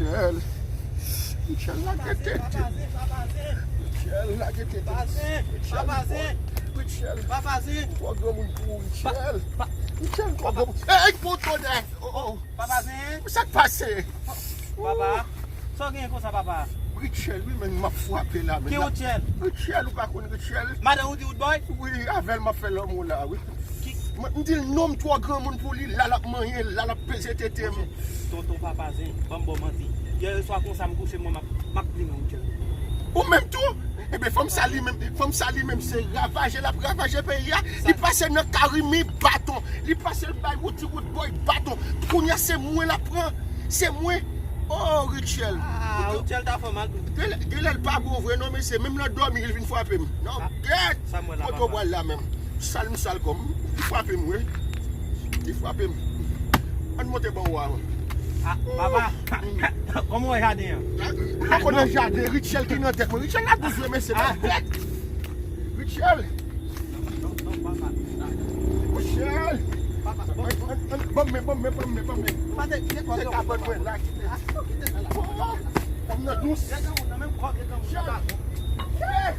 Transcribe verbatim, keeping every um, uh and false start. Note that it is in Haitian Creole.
Richel. Richel, lage tete. Richel, lage tete. Richel, Richel. Ou twò granmoun pou ou, Richel. Richel, ou twò granmoun. Ey, poto dèyè. Oh, oh. Papa Zen. Sa k pase? Papa, sa w genyen konsa, papa? Richel, wi, men m ap frape la, men. Ki Richel? Richel, ou pa konn Richel? Madan Woody Woodboy? Wi, avè l m ap fè lanmou la, wi. Ki? M di l non, m twò granmoun pou li, la l ap manyen, la l ap peze tete m. Tonton Papa Zen, ban m ba w manti. Yè swa konsa m kouche, mwen m ap, m ap plimen Richel. Ou menm tou? Ebyen, fanm sa li menm, fanm sa li menm, se ravaje l ap ravaje peyi a. Li pase nan Carimi, baton. Li pase l bay Woody Woodboy, baton. Kounye a se mwen l ap pran. Se mwen. Oh, Richel. Ah, Richel ta fè mal tou. Genlè, genlè l pa bon vre non, mesye. Menm nan dòmi, li vin frape m. Non, gèt. Sa m wè la, papa. Kote w pral la menm? Sal m sal kò m. Li frape m, wi. Li frape m. Ann monte ban ou a. Ah, papa. Kòman w wè jaden an? Ou pa konnen jaden, Richel ki nan tèt mwen. Richel la douz vre, mesye, nan tèt. Richel. Richel. Ban m men, ban m men, ban m men, ban m men. Kite kabann mwen la, kite. Oh, kòm nan dous. Hey!